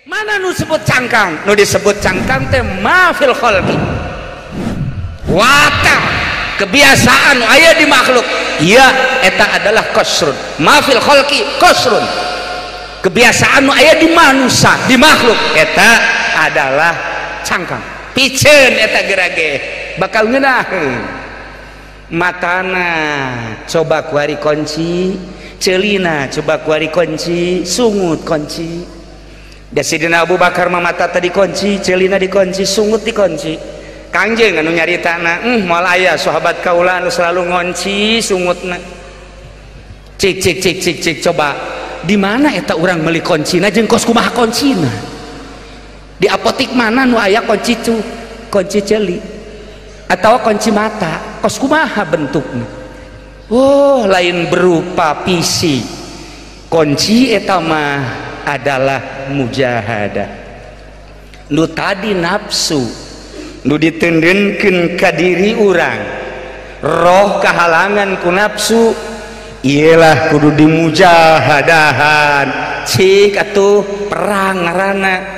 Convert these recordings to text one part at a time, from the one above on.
Mana nu sebut cangkang? Nu disebut cangkang teh ma fil khalqi. Watak kebiasaan aya di makhluk. Iya, eta adalah qasrun. Ma fil khalqi qasrun. Kebiasaan nu aya di manusia, di makhluk eta adalah cangkang. Piceun eta gerage bakal ngeunaheun. Matana coba kuari kunci, ceulina coba kuari kunci, sungut kunci. Da Sidina Abu Bakar mah mata tadi kunci, celina dikunci, sungut dikunci. Kangjeng anu nyaritana, moal aya sahabat kaula anu selalu ngonci sungutna. Cik cik cik cik cik coba di mana eta urang meuli kuncina jeung kos kumaha kuncina? Di apotik mana nu aya kunci cu, kunci ceuli atau kunci mata, kos kumaha bentukna? Oh, lain berupa fisik. Kunci eta mah adalah mujahadah. Nu tadi nafsu nu ditendenkeun ka diri urang, roh kahalangan ku nafsu, iyalah kudu dimujahadahan. Cik atuh perang ngaranna.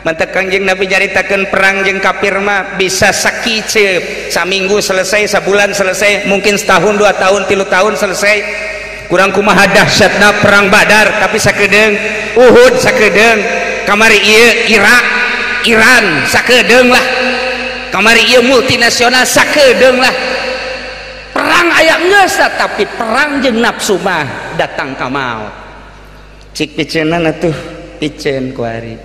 Mantak Kangjeng Nabi nyaritakeun perang jeung kafir mah bisa sakiceup, saminggu selesai, sabulan selesai, mungkin setahun, 2 tahun, 3 tahun selesai. Kurang kumaha dahsyatna perang Badar, tapi sakedeung Uhud sakedeung, kamari ieu Irak, Iran sakedeung lah, kamari ieu multinasional sakedeung lah. Perang aya geus, tapi perang jeung nafsu mah datang ka maot. Cik piceunana tuh, piceun kuari.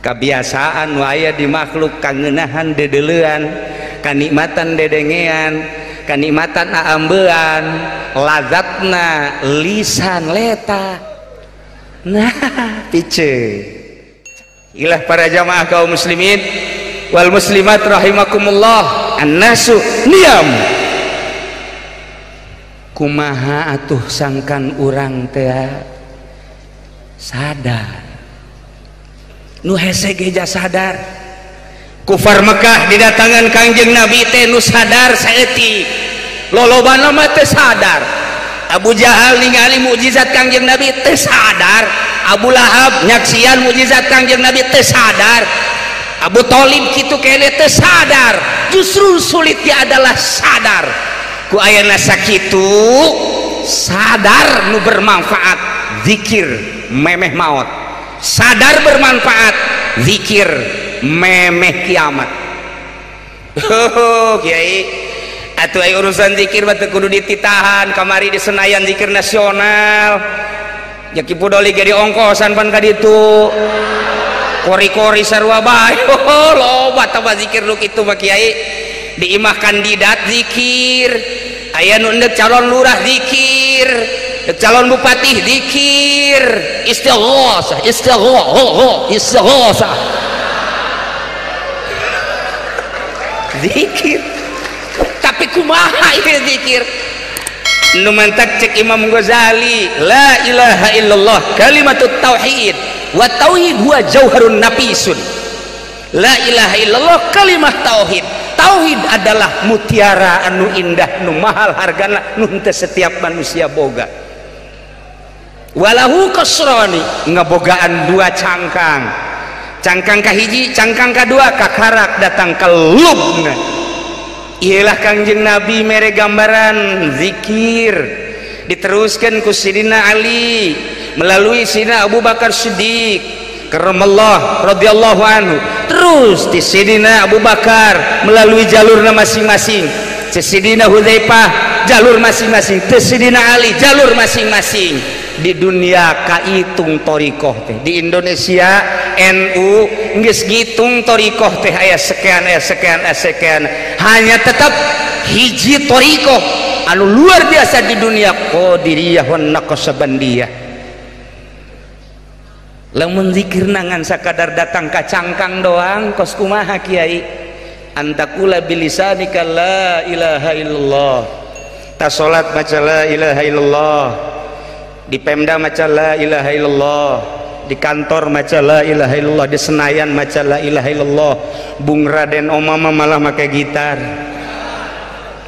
Kabiasaan nu aya di makhluk kangenahan dedeleuan, kanikmatan dedengean, kanikmatan aambean, lazatna lisan leta. Nah, pice. Ilah para jamaah kaum muslimin wal muslimat rahimakumullah, annasu niyam. Kumaha atuh sangkan urang teh sadar. Nu hese ge sadar. Kufar Mekah didatangan Kangjeng Nabi teh nu sadar saeutik. Lolobana mah teu sadar. Abu Jahal ningali mukjizat Kangjeng Nabi teu sadar. Abu Lahab nyaksian mukjizat Kangjeng Nabi teu sadar. Abu Thalib kitu kene teu sadar. Justru sulitnya adalah sadar. Ku ayana sakitu sadar nu bermanfaat zikir memeh maot. Sadar bermanfaat zikir memeh kiamat. Oh, kiai atuh aya urusan zikir mah teu kudu dititahan. Kamari di Senayan zikir nasional. Ya Ki Pudoli ge diongkosan pan ka ditu. Kori-kori sarua bae. Oh, loba tah zikir nu kitu mah kiai. Di imah kandidat zikir, aya nu endek calon lurah zikir, calon bupati zikir, istighosah, istighosah, istighosah. Zikir. Tapi kumaha ieu zikir? Nu mantak cek Imam Ghazali, la ilaha illallah kalimatut tauhid wa tauhid huwa jauharun nafisun. La ilaha illallah kalimah tauhid. Tauhid adalah mutiara anu indah, nu mahal hargana, nu henteu setiap manusia boga. Walahu qasrani, ngebogaan 2 cangkang. Cangkang kahiji, cangkang kadua, kakarak datang ke lubna. Iyalah Kangjeng Nabi mere gambaran zikir diteruskan ku Sidina Ali melalui Sidina Abu Bakar Siddiq karramallahu radhiyallahu anhu, terus di Sidina Abu Bakar melalui jalurna masing-masing, Sidina Hudzaifah jalur masing-masing, Sidina Ali jalur masing-masing. Di dunia kaitung thoriqoh teh, di Indonesia NU geus ngitung thoriqoh teh aya sekian, aya sekian, aya sekian. Hanya tetap hiji thoriqoh anu luar biasa di dunia, Qadiriyah wan Naqsyabandiyah. Lamun zikir nangan sakadar datang ka cangkang doang kos kumaha kiai? Antakula bilisanika la ilaha illallah. Ta salat maca la ilaha illallah. Di Pemda maca la ilaha illallah, di kantor maca la ilaha illallah, di Senayan maca la ilaha illallah. Bung Raden Omama malah make gitar.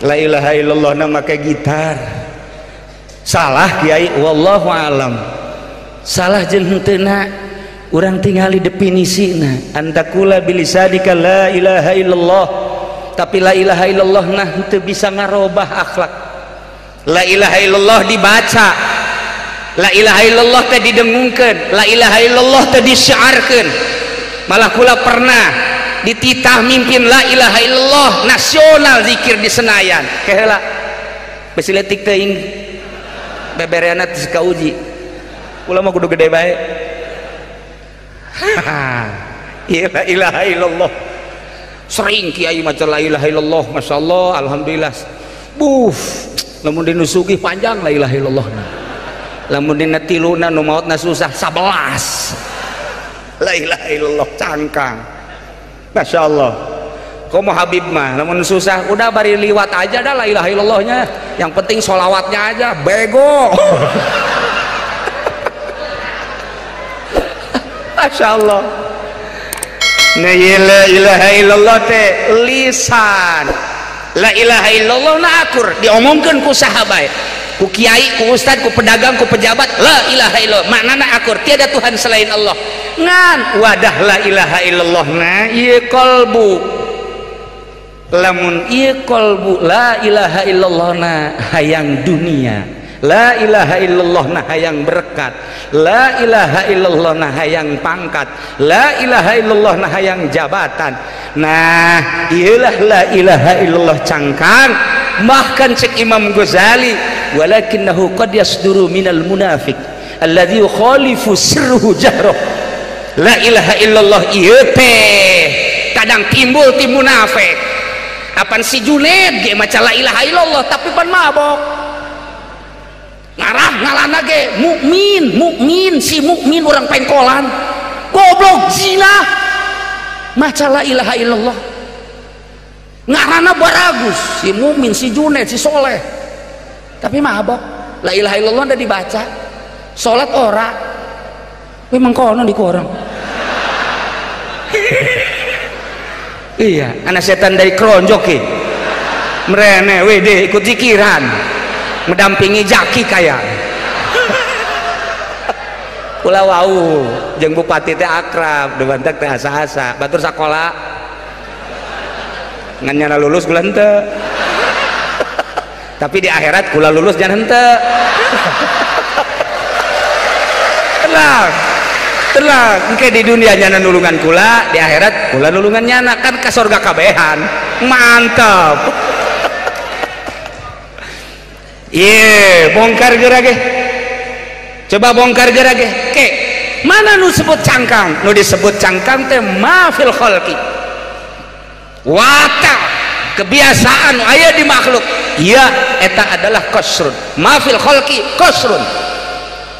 La ilaha illallah na make gitar. Salah kiai, wallahu alam. Salah jeung henteuna. Urang tingali definisina antakula bilisanika la ilaha illallah, tapi la ilaha illallah nah teu bisa ngarobah akhlak. La ilaha illallah dibaca, la ilaha illallah teh didengungkeun, la ilaha illallah teh disyiarkeun. Malah kula pernah dititah mimpin la ilaha illallah nasional zikir di Senayan. Keheula besi leutik teuing bebereana teu kauji. Kula mah kudu gede bae. La ilaha illallah. Sering kiai maca la ilaha illallah, masyaallah, alhamdulillah. Buh, lamun dinu sugih panjang la ilaha illallah. Lamun dina tiluna nu maotna susah 11. La ilaha illallah cangkang. Masyaallah. Komo Habib mah lamun susah udah bari liwat aja dah la ilaha illallahnya. Yang penting sholawatnya aja, bego. Masya Allah. Nah, la ilaha illallah teh lisan. La ilaha illallah na akur diomongkeun ku saha bae, ku kiai, ku ustad, ku pedagang, ku pejabat. La ilaha illallah maknana akur, tiada Tuhan selain Allah. Ngan wadah la ilaha illallah na ieu qalbu. Lamun ieu qalbu la ilaha illallah na hayang dunia, la ilaha illallah nah hayang berkat, la ilaha illallah nah hayang pangkat, la ilaha illallah nah hayang jabatan. Nah iyalah la ilaha illallah cangkang. Bahkan cek Imam Ghazali, walakinnahu qad yasduru minal munafik alladzi yukhalifu sirruhu jahroh. La ilaha illallah ieu teh kadang timbul ti munafik. Apan si Junaid ge maca la ilaha illallah tapi pan mabok. Ngarah ngalana ge mukmin, mukmin si mukmin orang pengkolan goblok zina maca la ilaha illallah, ngarana baragus si mukmin, si Junaid, si soleh, tapi mabok. La ilaha illallah udah dibaca, salat ora memang kono di korang. Iya, anak setan dari keronjok ki merene wede ikut zikiran mendampingi jaki kaya kula wau jeung bupati teh akrab debantak teh asa-asa batur sakola ngan nyana lulus kula henteu, tapi di akhirat kula lulus jangan henteu. Tenang tenang, engke di dunia nyana nulungan kula, di akhirat kula nulungan nyana, kan ka sorga kabehan. Mantap. Ye, bongkar geura ge. Coba bongkar geura ge. Ke, mana nu sebut cangkang? Nu disebut cangkang teh ma fil khalqi. Watak, kebiasaan nu aya di makhluk. Iya, eta adalah qasrun. Ma fil khalqi qasrun.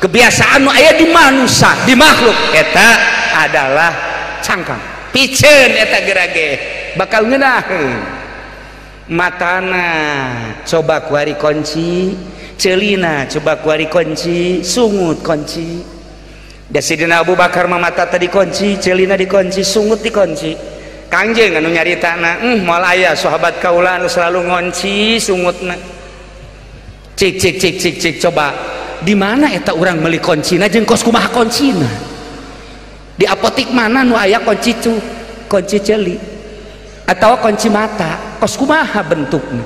Kebiasaan nu aya di manusia, di makhluk eta adalah cangkang. Piceun eta geura ge, bakal ngeunaheun. Matana coba kuari kunci, celina coba kuari kunci, sungut kunci. Da Sidina Abu Bakar mah mata tadi kunci, celina dikunci, sungut dikunci. Kangjeng anu nyaritana, moal aya sahabat kaula anu selalu ngonci sungutna. Cik cik cik cik cik, coba di mana eta urang meuli kuncina jeung kos kumaha kuncina? Di apotik mana nu aya kunci cu, kunci celi atau kunci mata? Kos kumaha bentuknya?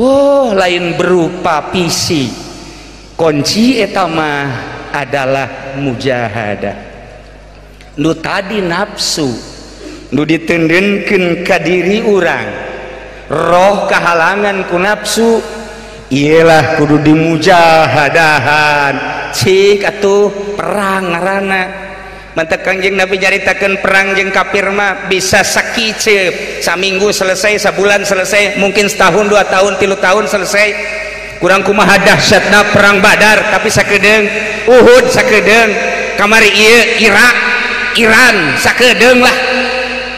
Oh, lain berupa pisi. Kunci eta mah adalah mujahadah. Nu tadi nafsu nu ditendenkeun ka diri urang, roh kahalangan ku nafsu, iyalah kudu dimujahadahan. Cik atuh perang ngaranna. Mantak Kangjeng Nabi nyaritakeun perang jeung kafir mah bisa sakiceup, saminggu selesai, sabulan selesai, mungkin setahun, 2 tahun, 3 tahun selesai. Kurang kumaha dahsyatna perang Badar, tapi sakedeung, Uhud sakedeung, kamari ieu Irak, Iran sakedeung lah.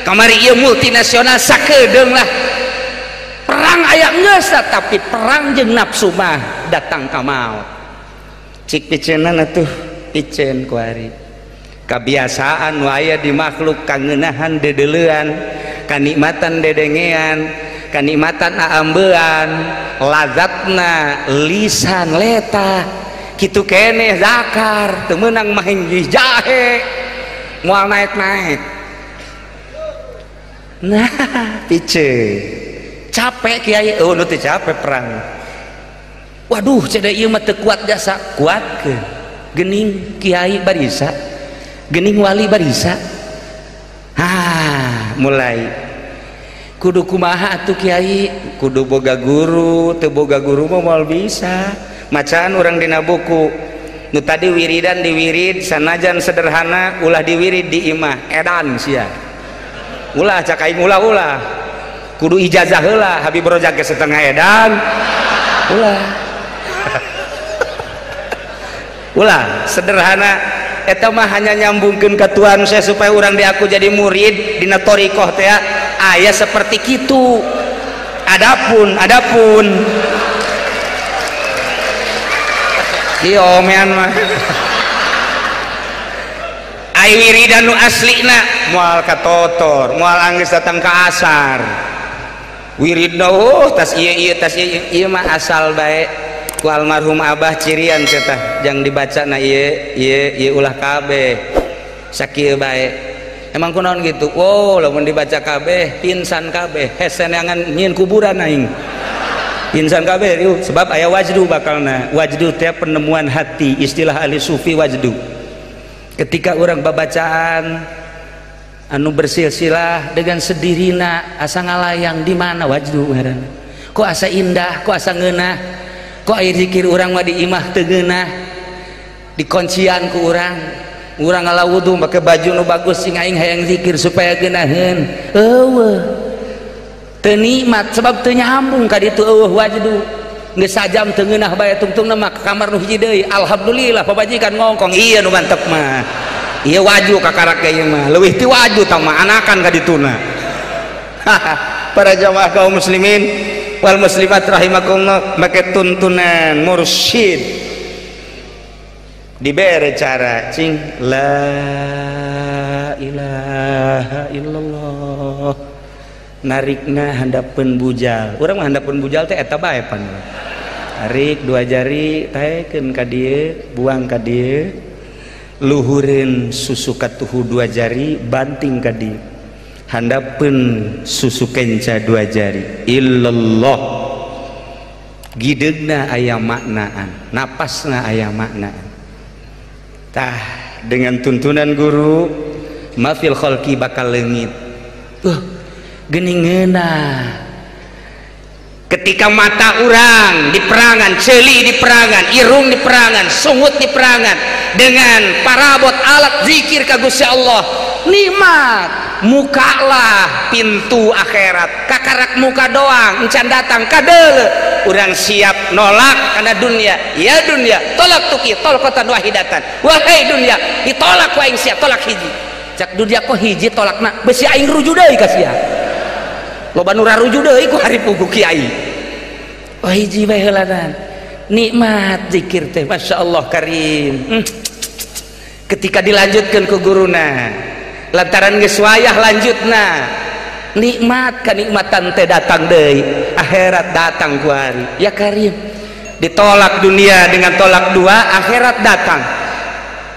Kamari ieu multinasional sakedeung lah. Perang aya geus, tapi perang jeung nafsu mah datang ka maot. Cik piceunna atuh, piceun kuari. Kebiasaan waya di makhluk kangenahan dedelean, kanikmatan dedengean, kanikmatan aambean, lazatna lisan leta, kitu keneh zakar, teu meunang mah jahe. Moal naik-naik. Nah, pice. Capek kiai, oh nu teu capek perang. Waduh, ceda ieu mah teu kuat jasa, kuatkeun. Geuning kiai barisa, geuning wali barisa. Ah, mulai. Kudu kumaha atuh kiai, kudu boga guru, teu boga guru mah moal bisa. Macaan urang dina buku. Nu tadi wiridan diwirid sanajan sederhana ulah diwirid di imah, edan sia. Ulah cak aing ulah-ulah. Kudu ijazah heula Habib Rozak ge setengah edan ulah ulah sederhana eta mah hanya nyambungkeun ka Tuhan saya supaya urang diaku jadi murid dina thariqah teh aya seperti kitu. Adapun ieu omean mah ai wiridan nu aslina moal katotor moal anggeus datang ka asar wiridna oh tas ieu tas ieu mah asal bae ku almarhum abah cirian teh jang dibacana ieu ieu ulah kabeh sakieu bae emang kunaon gitu oh lamun dibaca kabeh pingsan kabeh heseneangan nyieun kuburan aing pingsan kabeh riuh sebab aya wajdu bakalna wajdu teh penemuan hati istilah ahli sufi wajdu ketika urang babacaan anu bersilsilah dengan sedirina asa ngalayang di mana wajdu ngaranna kok asa indah kok asa ngeunah kok air zikir urang mah di imah teu ngeunah dikuncian ku urang urang ngala wudu make baju nu bagus sing aing hayang zikir supaya geunaheun eueuh teu nikmat sebab teu nyambung ka ditu eueuh wajdu geus sajam teu ngeunah bae tungtungna mah ka kamar nu hiji deui alhamdulillah pabajikan ngongkong ieu nu mantep mah ieu waju kakarak ge ieu mah leuwih ti waju tah mah anakan ka dituna. Para jamaah kaum muslimin wal muslimat rahimakumullah make tuntunan mursyid dibere cara cing la ilaha illallah narikna handapeun bujal urang mah handapeun bujal teh eta bae pan tarik dua jari taekeun ka dieu buang ka dieu luhureun susu katuhu dua jari banting ka dieu handapeun susu kenca dua jari illallah gideugna aya maknaan napasna aya maknaan tah dengan tuntunan guru mafil khalqi bakal leungit geuning ngeunah ketika mata urang diperangan ceuli diperangan irung diperangan sungut diperangan dengan parabot alat zikir ka Gusti Allah nikmat mukalah pintu akhirat kakarak muka doang encan datang kadeuleu urang siap nolak karena dunia ya dunia tolak tuki tolqatan wahidatan wahai dunia ditolak ku aing sia tolak hiji cak dunia kok hiji tolakna besi aing ruju deui ka sia loba nu raruju deui ku hari pugu kiai oh hiji bae heulanan nikmat zikir teh masyaallah karim. Ketika dilanjutkan ku guruna lantaran geus wayah lanjutna nikmat kenikmatan teh datang deui akhirat datang ku hari ya karim ditolak dunia dengan tolak dua akhirat datang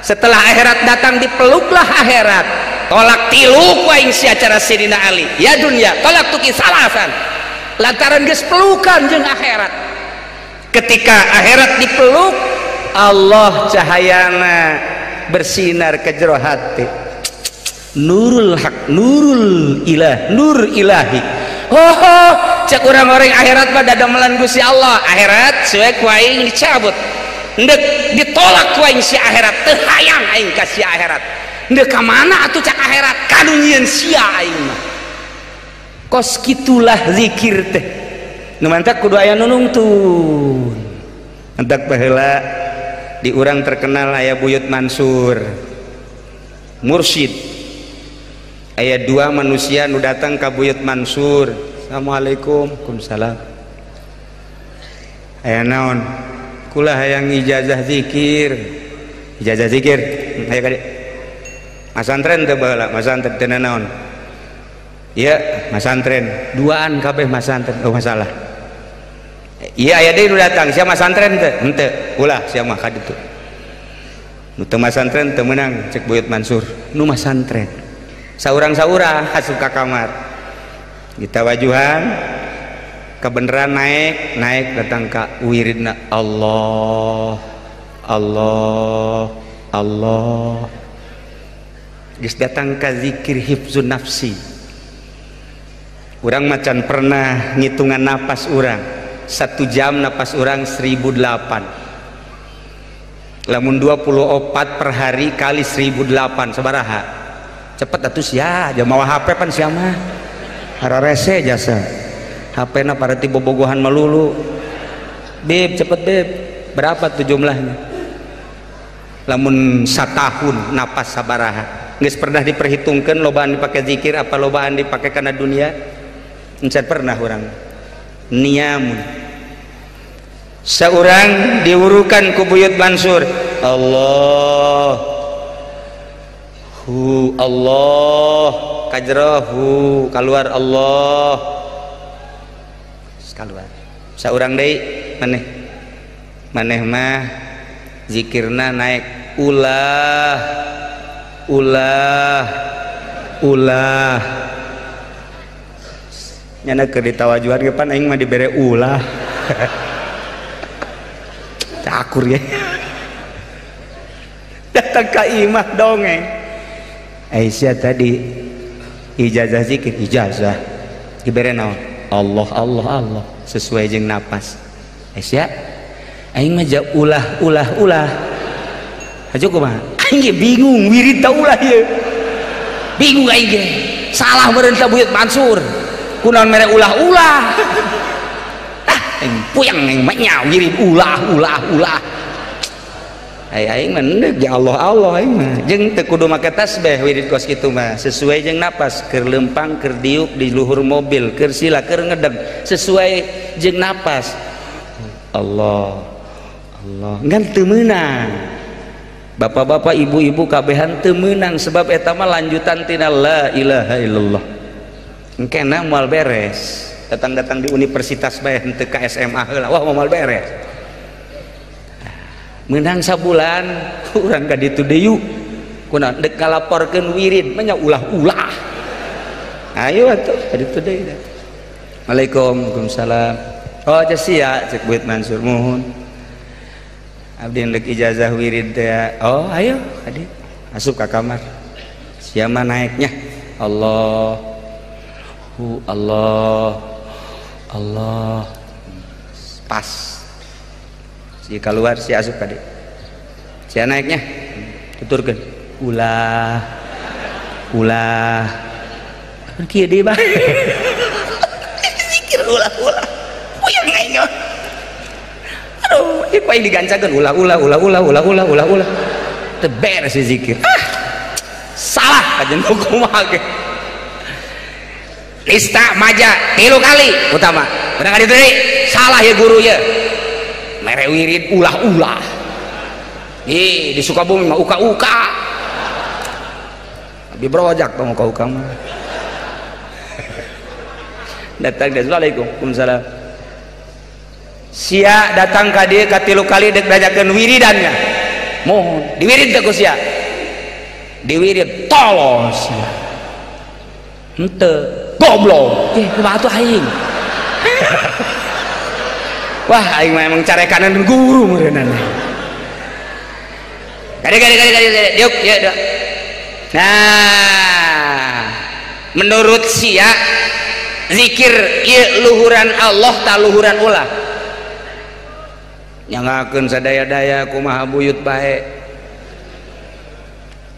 setelah akhirat datang dipeluklah akhirat tolak tilu ku aing sia cara Sidina Ali ya dunia tolak tuki salasan lantaran geus pelukan jeung akhirat ketika akhirat dipeluk Allah cahayana bersinar ke jero hati nurul haq nurul ilah nur ilahi oh cek urang-orang akhirat mah dadamelan Gusti Allah akhirat suwe ku aing dicabut ndek ditolak ku aing si akhirat teu hayang aing ka si akhirat ndek ka mana atuh cak akhirat kanu nyieun sia aing mah kos kitulah zikir teh nu mantak kudu aya nu nungtun entak baheula di urang terkenal aya Buyut Mansur mursyid aya dua manusia nu datang ka Buyut Mansur assalamualaikum waalaikumsalam aya naon kula hayang ijazah zikir ijazah zikir aya ka dieu masantren teu baheula masantren teu naon ieu masantren duaan kabeh masantren oh masalah iya aya deui nu datang sia masantren teu henteu ulah sia mah ka ditu Nu teu masantren teu meunang cek Buyut Mansur. Nu masantren. Saurang-saurang asup ka kamar. Kita wajuhan kebenaran naik, naik datang ka wiridna Allah, Allah, Allah. Geus datang ka zikir hifzun nafsi. Urang macan pernah ngitungan napas urang. 1 jam napas urang 1008. Lamun 24 per hari kali 1008 sabaraha? Cepet atuh sia, jam mawa HP pan sia mah. Hararese jasa. HP na pareti bobogohan melulu. Beb, cepet beb. Berapa tuh jumlahnya? Lamun satahun napas sabaraha. Geus pernah diperhitungkan lobaan dipakai zikir apa lobaan dipakai karena dunia? Encan pernah urang. Niamun. Seorang diurukan ku Buyut Mansur. Allah. Hu Allah kajrohu keluar Allah. Keluar. Seorang deui maneh. Maneh mah zikirna naik ulah ulah ulah. Nyana keur ditawajuhan ge pan aing mah dibere ulah. Cakur ya. Datang ka imah dongeng. Aisyah tadi ijazah zikir ijazah dibere naon? Allah Allah Allah sesuai jeung napas. Aisyah aing mah ja ulah ulah ulah. Hajo kumaha? Aing ge bingung wirid ta ulah ieu. Bingung aing ge. Salah meureun ta Buyut Mansur. Kunaon mere ulah-ulah. Ah, aing puyeng aing mah nya wirid ulah ulah ulah. Aing mah endeg ya Allah Allah aing mah. Jeung teu kudu make tasbih wirid kos kitu mah, sesuai jeung napas, keur leumpang, keur diuk di luhur mobil, keur sila, keur ngedeg, sesuai jeung napas. Allah Allah ngan teu meunang. Bapak-bapak, ibu-ibu kabehan teu meunang sebab eta mah lanjutan tina la ilaha illallah. Engkena moal beres. Datang-datang di universitas bae henteu ka SMA heula, wah moal beres. Menang sabulan urang ka ditu deui kunaon dek ngalaporkeun wirid mah nya ulah-ulah. Ayo atuh ka ditu deui. Waalaikumsalam. Waalaikumsalam. Oh sia cek Buyut Mansur muhun. Abdi ndek ijazah wirid teh. Oh ayo ka dieu. Asup ka kamar. Sia mah naeknya Allah hu Allah Allah pas. Si keluar si asup kade. Si naiknya tuturkeun ulah ulah kieu deui bae. Zikir ulah ulah. Puyeng aing. Aduh, ieu paling digancakeun ulah ulah ulah ulah ulah ulah ulah ulah. Teu beres si zikir. Ah. Salah kajen kumaha ge. Lista maja 3 kali utama. Bener ka ditu salah ya guru ya. Mere wirid ulah-ulah. Ih, di Sukabumi mah uka-uka. Abi brojak tong uka-uka mah. Datang dia, assalamualaikum. Waalaikumsalam. Sia datang ka dieu ka 3 kali dek nanyakeun wiridannya. Mohon diwirid teh ku sia. Diwirid tolol sia. Henteu, goblok. Eh, kumaha atuh aing? Wah, aing mah emang carekanan guru meureunana. Kade kade kade kade diuk ya dok. Nah, menurut sia zikir ieu luhuran Allah ta luhuran ulah. Nyangakeun sadaya-daya kumaha buyut bae.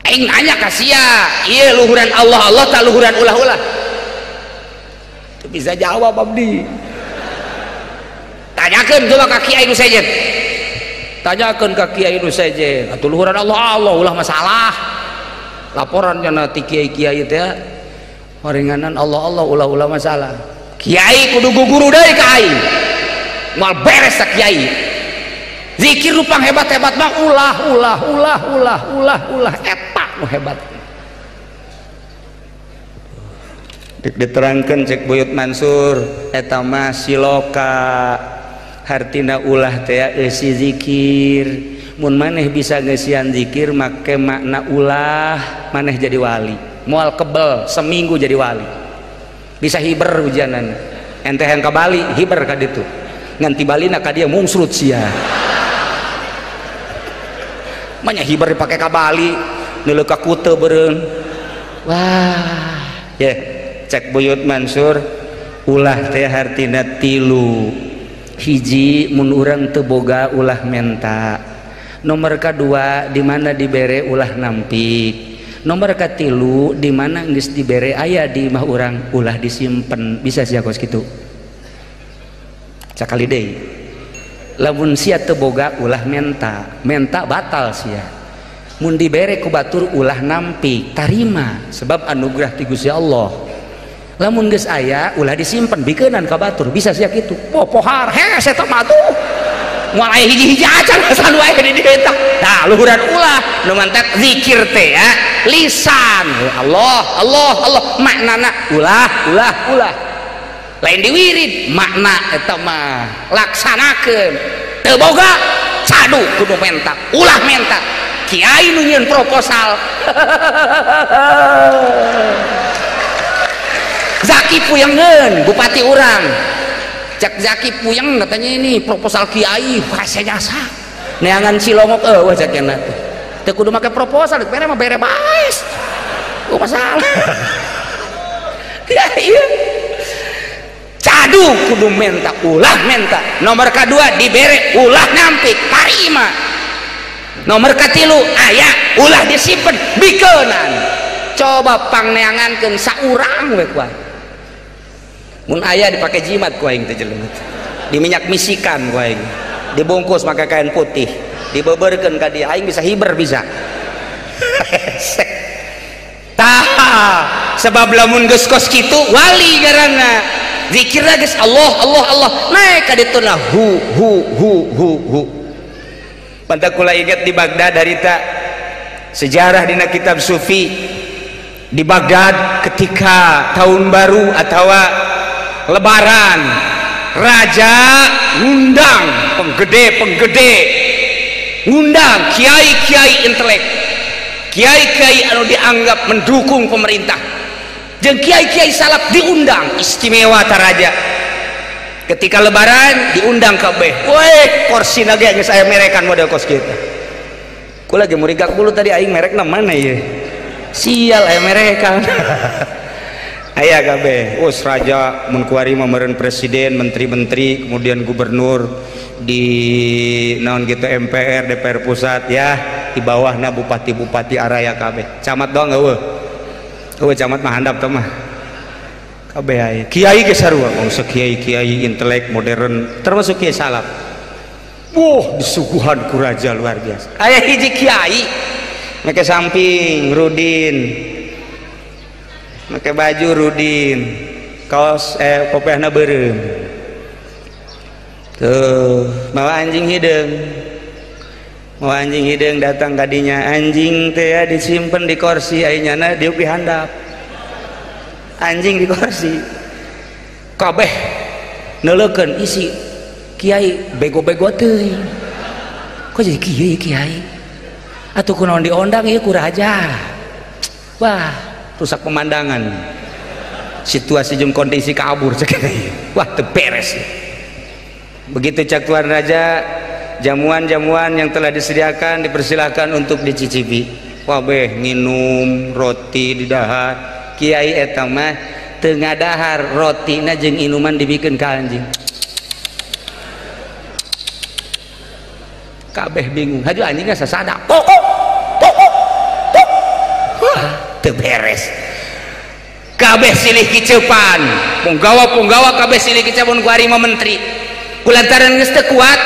Aing nanya ka sia, ieu luhuran Allah Allah ta luhuran ulah-ulah. Teu bisa jawab abdi. Tanyakeun coba ka kiai nu sejen. Tanyakeun ka kiai nu sejen. Atuh luhuran Allah Allah ulah masalah. Laporan cenah ti kiai-kiai teh horenganan Allah Allah ulah-ulah masalah. Kiai kudu guguru deui ka aing. Moal beres ta kiai. Zikir nu panghebat-hebat mah ulah ulah ulah ulah ulah ulah eta nu hebat. Diterangkeun cek Buyut Mansur eta mah siloka. Hartina ulah teh eusi zikir. Mun maneh bisa ngeusian zikir make makna ulah maneh jadi wali. Moal kebel seminggu jadi wali. Bisa hiber hujanan. Ente yang ka Bali hiber ka ditu. Ngan ti Balina ka dieu mungsrut sia. Manya hiber dipake ka Bali, neuleuh ka Kute beureung. Wah, ye, cek Buyut Mansur ulah teh hartina tilu. Hiji mun urang teu boga ulah menta. Nomor kedua di mana dibere ulah nampik. Nomor katilu di mana geus dibere aya di imah urang ulah disimpen. Bisa sia kos kitu. Sakali deui. Lamun sia teu boga ulah menta, menta batal sia. Mun dibere ku batur ulah nampik, tarima sebab anugerah ti Gusti Allah. Lamun geus aya ulah disimpen bikeunan ka batur, bisa sia kitu. Popohar hese eta mah tuh. Moal aya hiji-hiji acan asal wae di dieu eta. Tah luhuran ulah nu mantak zikir teh ya lisan Allah Allah Allah maknana ulah ulah ulah. Lain diwirid makna eta mah laksanakeun. Teu boga cadu kudu menta, ulah menta. Kiai nu nyieun proposal. Zaki puyengeun bupati urang. Cek Zaki puyeng katanya ini proposal kiai hese jasa neangan cilongok eueuh cek cenah teh teu kudu make proposal bere mah bere bae oh masalah. Ya iya cadu kudu menta ulah menta. Nomor kedua dibere ulah nampik tarima. Nomor katilu aya ulah disimpen bikeunan. Coba pangneangankeun saurang we kuat. Mun aya dipake jimat ku aing teh jelema. Diminyak misikan ku aing. Dibungkus make kain putih, dibeberkeun ka dia aing bisa hiber bisa. Tah, sebab lamun geus kos kitu wali ngaranna. Zikirna geus Allah Allah Allah. Naik ka ditu na hu hu hu hu hu. Pantak kula inget di Baghdad harita sejarah dina kitab sufi di Baghdad ketika tahun baru atawa lebaran raja ngundang penggede-penggede, ngundang kiai-kiai intelek, kiai-kiai anu dianggap mendukung pemerintah, jeung kiai-kiai salaf diundang istimewa ta raja. Ketika lebaran diundang kabeh, weh kursi ge geus aya merekan model kos kitu. Kula ge murigak bulu tadi aing merekna mana ieu? Sial aya merekan. Aya kabeh, us raja mun kuari mah meureun presiden, menteri-menteri, kemudian gubernur di naon gitu MPR, DPR pusat ya, di bawahna bupati-bupati araya kabeh. Camat doang eueuh. Eueuh camat mah handap teh mah. Kabeh aya. Kiai ge sarua, bangsa kiai-kiai intelek modern termasuk kiai salaf. Wah, disuguhan ku raja luar biasa. Aya hiji kiai make samping rudin. Pakai baju rudin, kaos kopiahna beureum. Tuh, mawa anjing hideung. Mawa anjing hideung datang kadinya, anjing teh disimpen di kursi, ai nyana diuk di handap. Anjing di kursi. Kabeh neuleukeun isi kiai bego-bego teuing. Kok jadi kieu kiai? Atuh kunaon diondang ieu ku raja. Wah, rusak pemandangan, situasi jeung kondisi kabur cek. Wah teu beres. Begitu cak tuan raja, jamuan-jamuan yang telah disediakan dipersilahkan untuk dicicipi. Wah beh nginum roti di dahar. Kiai eta mah teu ngadahar rotina jeung inuman dibikeun ka anjing. Kabeh bingung, haju anjingna sasada. Kok kok kok kok. Wah teu beres. Kabeh silih kiceupan, punggawa-punggawa kabeh silih kiceupan ku ari mah menteri. Kulantaran geus teu kuat,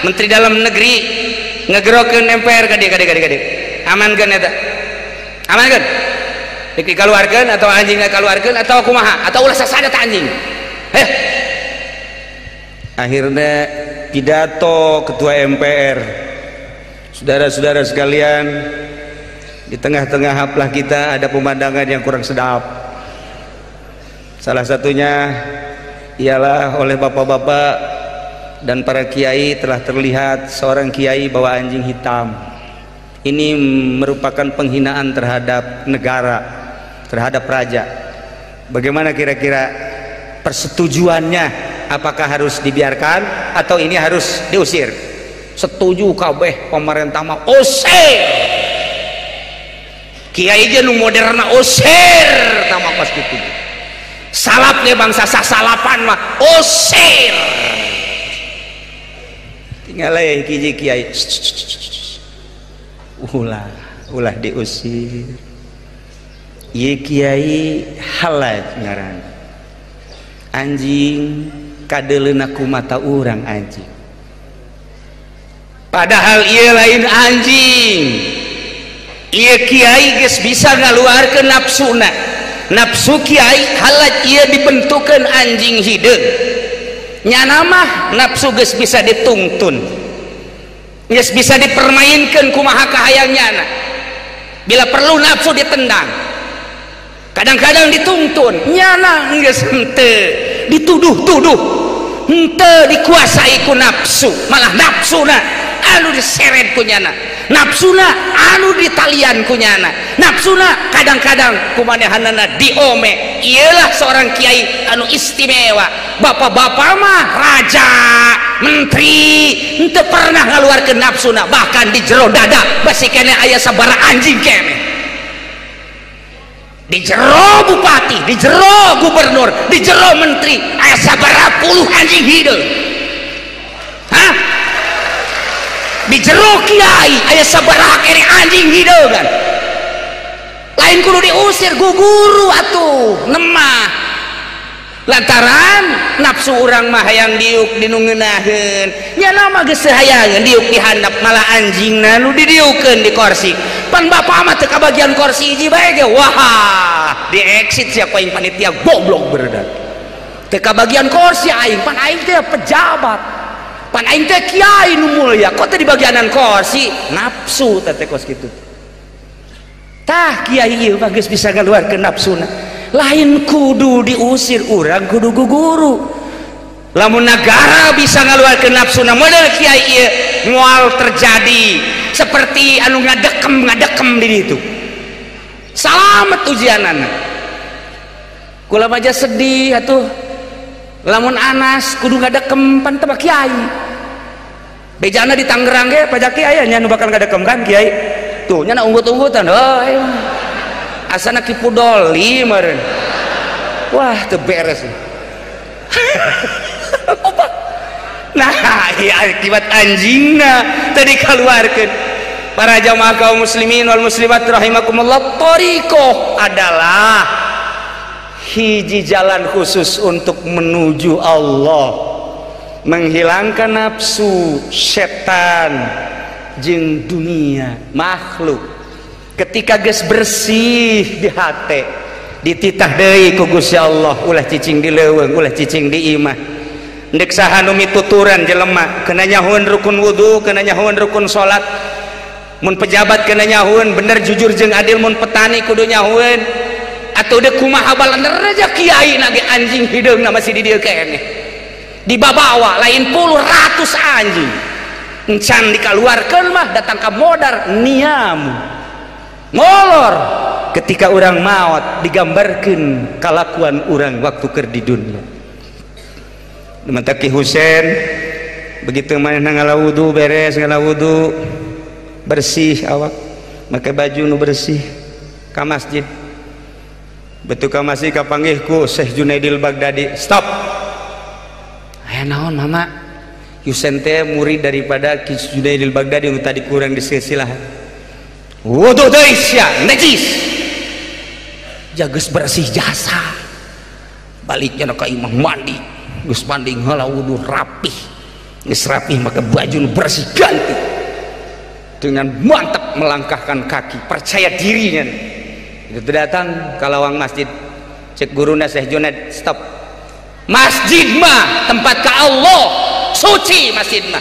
menteri dalam negeri ngegerokeun MPR ka dieu ka dieu ka dieu. Amankeun eta. Amankeun. Dikaluarkeun atau anjingna kaluarkeun atau kumaha atau ulah sasada ta anjing. Heh. Akhirnya pidato ketua MPR. Saudara-saudara sekalian, di tengah-tengah haflah kita ada pemandangan yang kurang sedap. Salah satunya ialah oleh bapak-bapak dan para kiai telah terlihat seorang kiai bawa anjing hitam. Ini merupakan penghinaan terhadap negara, terhadap raja. Bagaimana kira-kira persetujuannya? Apakah harus dibiarkan atau ini harus diusir? Setuju kabeh pemerintah mah usir. Kiai ge nu moderna usir tama kos kitu. Salap ge bangsa sasalapan mah usir. Tinggal hiji kiai, ulah ulah diusir. Ieu kiai Halaj ngaran. Anjing kadeuleuna ku mata urang anjing. Padahal ieu lain anjing. Ieu kiai geus bisa ngaluarkeun nafsuna. Nafsu kiai Halaj ieu dibentukeun anjing hideung. Nyana mah nafsu geus bisa ditungtun, geus bisa dipermainkan kumaha kahayang nyana. Bila perlu nafsu ditendang, kadang-kadang dituntun. Nyana geus henteu dituduh-tuduh, henteu dikuasai ku nafsu, malah nafsuna anu diseret ku nyana, nafsuna anu ditalian ku nyana, nafsuna kadang-kadang kumanehanana diome. Iyalah seorang kiai anu istimewa. Bapak-bapak mah raja, menteri, henteu pernah ngaluarkeun nafsuna, bahkan di jero dada basi keneh aya sabaraha anjing keneh. Di jero bupati, di jero gubernur, di jero menteri aya sabaraha puluh anjing hideung. Hah? Di jero kiai aya sabaraha keneh anjing hideung kan. Lain kudu diusir guguru atuh nemah. Lantaran nafsu urang mah hayang diuk dinu ngeunaheun, nya mah geus hayangeun diuk di handap, malah anjingna nu didiukeun di kursi. Pan bapak mah teu kabagian kursi hiji bae ge, wah di exit siapa yang panitia goblok beredar. Teu kabagian kursi aing, pan aing teh pejabat, pan aing teh kiai nu mulia, kok teh di bagianan kursi? Nafsu teh kos kitu. Tah kiai ieu mah geus bisa ngaluarkeun nafsuna. Lain kudu diusir, urang kudu guguru. Lamun negara bisa ngaluarkeun nafsuna model kiai ieu, moal terjadi seperti anu ngadekem di ditu. Salamet ujianana. Kula mah sedih atuh. Lamun Anas kudu ngadekem pan teu kiai. Bejana di Tangerang ge pajak kiai nya nu bakal ngadekem kan kiai. Tuh nya unggut-unggutan heuh. Asana Ki Pudoli meureun. Wah, teu beres. Nah, iya akibat anjingna tadi kaluarkeun. Para jamaah kaum muslimin wal muslimat rahimakumullah, thariqah adalah hiji jalan khusus untuk menuju Allah, menghilangkan nafsu, setan, jeung dunia, makhluk. Ketika geus bersih di hate, dititah deui ku Gusti Allah, ulah cicing di leuweung, ulah cicing di imah. Ndek saha nu mituturan jelema, kena nyahueun rukun wudu, kena nyahueun rukun salat. Mun pejabat kena nyahueun bener jujur jeung adil, mun petani kudu nyahueun. Atuh deuk kumaha balener aja kiai na ge anjing hideungna masih di dieu keneh. Dibabawa lain puluh ratus anjing. Encan dikaluarkeun mah datang ka modar niam. Molor ketika orang maot digambarkan kalakuan orang waktu keur di dunia. Mata Ki Husein begitu manehna ngala wudu, beres ngala wudu, bersih awak, make baju nu bersih ka masjid. Betul ka masjid kapanggih ku Syekh Junaidil Baghdadi. Stop. Aya naon mama? Husein teh murid daripada Ki Junaidil Baghdadi nu tadi kurang di silsilah. Wudu deui sia, najis. Jageus bersih jasa. Baliknya ka imah mandi. Geus mandi ngala wudu rapih. Geus rapih maka baju nu bersih ganti. Dengan mantap melangkahkan kaki, percaya dirinya. Itu datang ka lawang masjid. Cek guruna Syekh Junaid, stop. Masjid mah tempat ka Allah, suci masjid mah.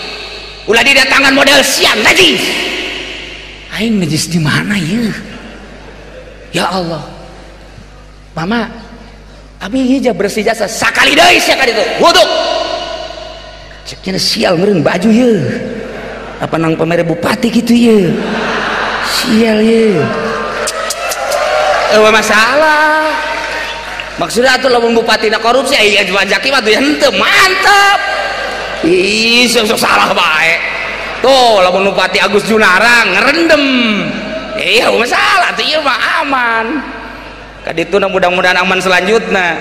Ulah didatangan model siang najis. Aing najis di mana ya? Ya Allah. Mama, abi hija bersih jasa sakali deui sia ka ditu. Wudu. Ceknya sial meureun baju ye. Apa nang pamere bupati gitu ye. Sial ye. Eueuh masalah. Maksudnya atuh lamun bupatina korupsi aya Jaki mah tuh henteu mantep. Ih, sok salah bae. Tuh lamun Bupati Agus Junara ngerendem. Iya masalah tuh ieu mah aman. Kadituna mudah-mudahan aman selanjutna.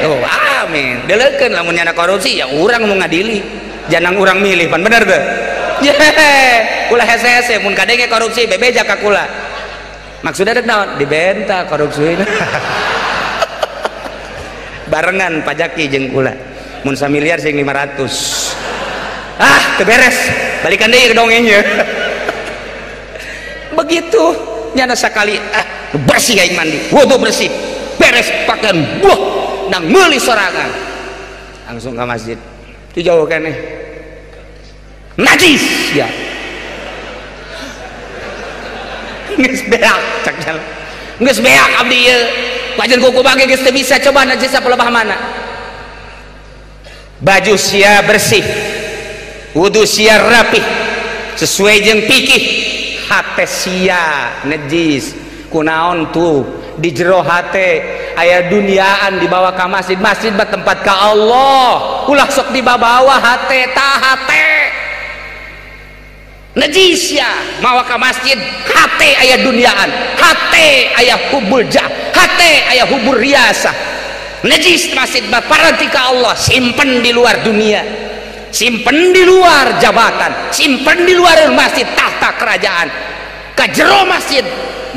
Tuh amin. Deleukeun lamun nyana korupsi ya urang nu ngadili. Jangan urang milih pan bener teu? Ye, ulah hese-hese mun kadenge korupsi bebeja ka kula. Maksudnya dek naon? Dibenta korupsina. Barengan pajaki jeung kula. Mun samiliar sing 500. Ah, teu beres. Balikan deui ke dongengnya. Begitu nyana sakali ah bersih aing mandi, wudu bersih, beres pakaian buah nang meuli sorangan. Langsung ke masjid. Itu jauh keneh. Najis ya. Geus beak cak jalan. Geus beak abdi ieu. Wajan kuku bage geus teu bisa coba najis apa lebah mana. Baju sia bersih, wudu sia rapih, sesuai jeung fikih. Hate sia najis. Kunaon tuh di jero hate aya duniaan dibawa ka masjid. Masjid mah tempat ka Allah. Ulah sok dibawa hate ta hate. Najis ya mawa ka masjid hate aya duniaan, hate aya hubul jah, hate aya hubur riasah. Najis masjid mah paranti ka Allah, simpen di luar dunia, simpen di luar jabatan, simpen di luar masjid tahta kerajaan. Ka jero masjid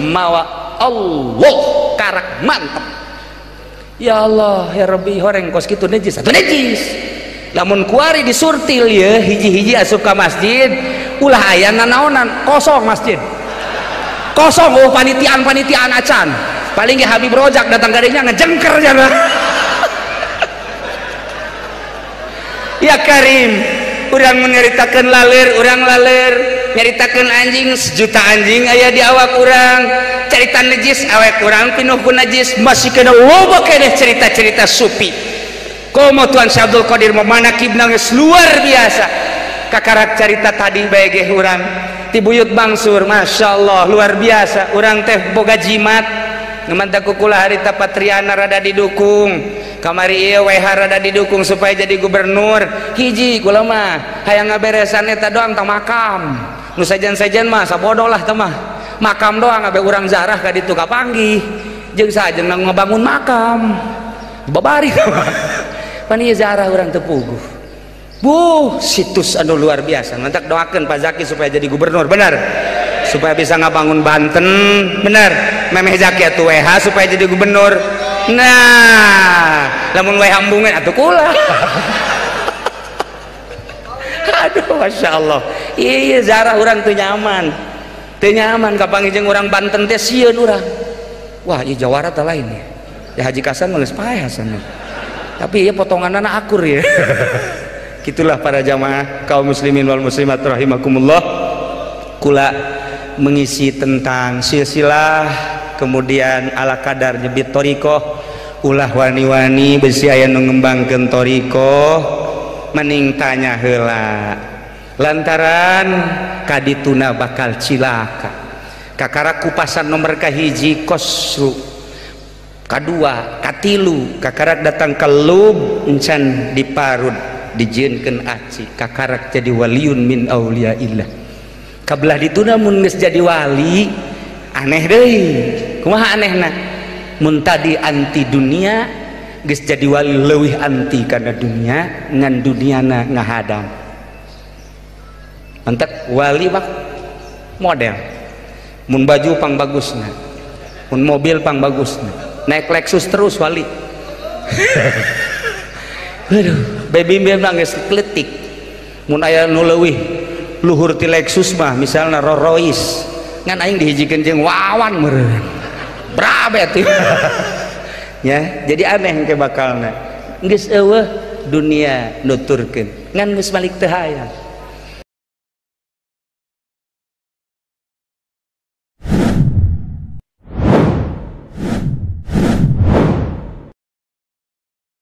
mawa Allah karak mantep. Ya Allah ya Rabbi horeng kos kitu najis atuh najis. Lamun kuari disurtil ye hiji-hiji asup ka masjid ulah aya nanaonan, kosong masjid. Kosong oh panitiaan-panitiaan acan. Paling ge Habib Rojak datang kadinya ngejengker jana. Ya Karim, urang menyeritakeun laler, urang laler, nyaritakeun anjing sejuta anjing aya di awak urang, carita najis awak urang pinuh ku najis, masih kena loba keneh cerita-cerita sufi. Komo Tuan Syekh Abdul Qadir memanakib nangis luar biasa. Kakarak carita tadi bae ge urang ti buyut bangsur, masya Allah luar biasa. Urang teh boga jimat. Ngemantak kukula harita Patriana rada didukung, kamari ieu WH rada didukung supaya jadi gubernur. Hiji kula mah hayang ngaberesan eta doang tah makam. Nu sejen-sejen mah sabodoh lah teh mah. Makam doang abe urang zarah ka ditu kapanggih. Jeung sajen ngabangun makam. Babari pan ieu zarah urang teu puguh. Buh, situs anu luar biasa. Mantak doakeun Pak Zaki supaya jadi gubernur, benar. Supaya bisa ngabangun Banten, benar. Memeh Zaki atuh WH supaya jadi gubernur. Nah, lamun WH embungeun atuh kula. Aduh, masya Allah. Iya zarah urang teu nyaman. Teu nyaman kapanggih jeung urang Banten teh sieun urang. Wah, ieu jawara teh lain ya. Ya Haji Kasan mah geus paeh Hasan. Tapi ieu potonganna akur ya. Gitulah para jamaah kaum muslimin wal muslimat rahimakumullah. Kula mengisi tentang silsilah, kemudian ala kadar nyebit thoriqoh, ulah wani-wani besi aya nu ngembangkeun thoriqoh mending tanya heula lantaran kadituna bakal cilaka. Kakara kupasan nomor kahiji kosru, kadua, katilu, kakarak datang ke lub encan diparud dijieunkeun aci, kakarak jadi waliun min auliaillah. Kabelah dituna mun geus jadi wali aneh deui. Kumaha anehna? Mun tadi anti dunia geus jadi wali leuwih anti kana dunia ngan duniana ngahadang. Mantak wali mah model. Mun baju pang bagusna, mun mobil pang bagusna, naik Lexus terus wali. Aduh, baby mah geus kletik. Mun aya nu leuwih luhur ti Lexus mah misalna Rolls Royce, ngan aing dihijikeun jeung Wawan meureun. Brabe atuh. Ya, jadi aneh engke bakalna. Geus eueuh dunia nuturkeun, ngan geus balik teu hayang.